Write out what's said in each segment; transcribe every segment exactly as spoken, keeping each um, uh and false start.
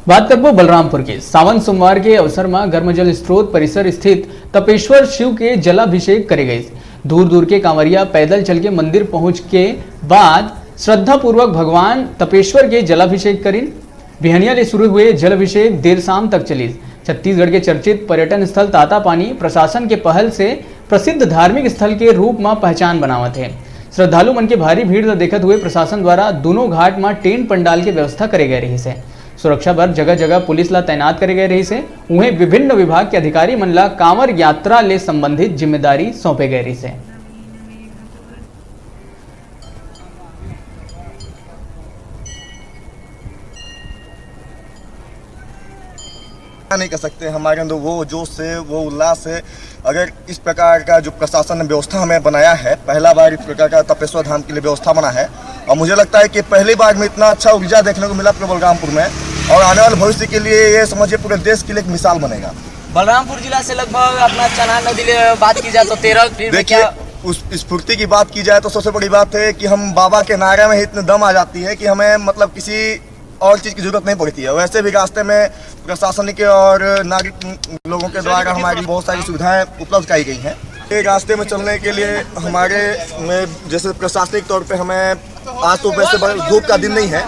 बात करबो बलरामपुर के। सावन सोमवार के अवसर म गर्म जल स्रोत परिसर स्थित तपेश्वर शिव के जलाभिषेक करे गइस। दूर दूर के कांवरिया पैदल चल के मंदिर पहुंच के बाद श्रद्धापूर्वक भगवान तपेश्वर के जलाभिषेक करिन। बिहनिया ले शुरू हुए जलाभिषेक देर शाम तक चलिस। छत्तीसगढ़ के चर्चित पर्यटन स्थल तातापानी प्रशासन के पहल से प्रसिद्ध धार्मिक स्थल के रूप म पहचान बनावत हे। श्रद्धालु मन के भारी भीड़ ल देखत हुए प्रशासन द्वारा दूनों घाट म टेंट पंडाल के व्यवस्था करे गए रहिस हे। सुरक्षा बर जगह-जगह पुलिस ला तैनात करे गए रहिस हे। उहें, विभिन्न विभाग के अधिकारी मन ला कांवर यात्रा ले संबंधित जिम्मेदारी सौंपे गए रहिस हे। नहीं कर सकते। हमारे अंदर वो जोश है, वो उल्लास है। अगर इस प्रकार का जो प्रशासन ने व्यवस्था हमें बनाया है, पहला बार इस प्रकार का तपेश्वर धाम के लिए व्यवस्था बना है, और मुझे लगता है कि पहली बार में इतना अच्छा ऊर्जा देखने को मिला पूरे बलरामपुर में, और आने वाले भविष्य के लिए ये समझिए पूरे देश के लिए एक मिसाल बनेगा। बलरामपुर जिला से लगभग अपना चनार नदी ले बात की जाए तो तेरह में देखिए, क्या उस स्फूर्ति की बात की जाए तो सबसे बड़ी बात है कि हम बाबा के नारे में ही इतने दम आ जाती है कि हमें, मतलब, किसी और चीज़ की जरूरत नहीं पड़ती है। वैसे भी रास्ते में प्रशासनिक और नागरिक लोगों के द्वारा हमारी बहुत सारी सुविधाएं उपलब्ध कराई गई हैं। ये रास्ते में चलने के लिए हमारे में जैसे प्रशासनिक तौर पे हमें आज तो वैसे बड़ा धूप का दिन नहीं है,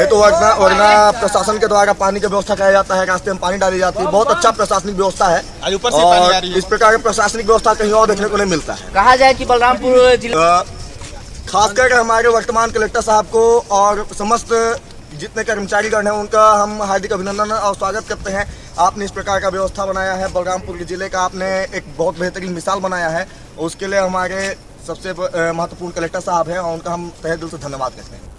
ये तो वरना, वरना प्रशासन के द्वारा पानी का व्यवस्था कराया जाता है, रास्ते में पानी डाली जाती है, बहुत अच्छा प्रशासनिक व्यवस्था है। आज ऊपर से पानी आ और रही है। इस प्रकार की प्रशासनिक व्यवस्था कहीं और देखने को नहीं मिलता है। कहा जाए कि बलरामपुर जिला अ, खासकर हमारे वर्तमान कलेक्टर साहब को और समस्त जितने कर्मचारीगण हैं, उनका हम हार्दिक अभिनंदन और स्वागत करते हैं। आपने इस प्रकार का व्यवस्था बनाया है, बलरामपुर के जिले का आपने एक बहुत बेहतरीन मिसाल बनाया है। उसके लिए हमारे सबसे ब-, अ, महत्वपूर्ण कलेक्टर साहब हैं और उनका हम तहे दिल से धन्यवाद करते हैं।